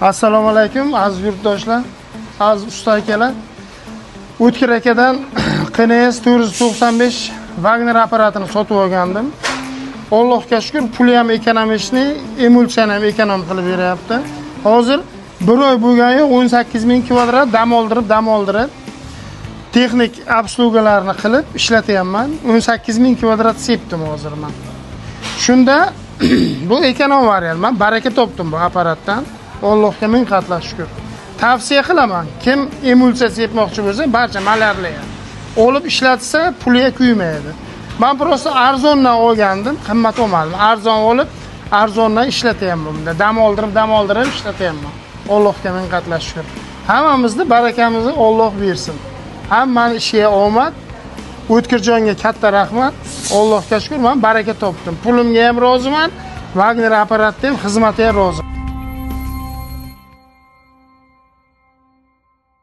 Assalomu alaykum, aziz yurtdoshlar, aziz usta akalar. O'tkir akadan QNS 495 Wagner apparatini sotib olgandim. Allohga shukr, puli ham ekonomичный, emulsiyani ham ekonom qilib beryapti. Hozir bir oy bo'lgani yo'q, 18 ming kvadrat dam oldirib, dam oldirib texnik обслуга larni qilib ishlatyapman. 18 ming kvadrat sepdim hozir men. Shunda bu ekonom variant. Men baraka topdim bu apparatdan. Allohga ming qatla shukr. Tavsiya qilaman. Kim emulsiya sepmoqchi bo'lsa, barcha malarlar olib ishlatsa, puliga kuymaydi. Men просто arzondan olgandim, qimmat olmadim. Arzon olib, arzondan ishlatyapman bunda. Dam oldirib, dam oldirib ishlatyapman. Allohga ming qatla shukr. Hammamizni barakamizni Alloh bersin. Hammani ishiga omad. O'tkirjonga katta rahmat. Allohga shukr, men baraka topdim. Pulimga ham roziman, Wagner apparatda ham xizmatiga ham roziman.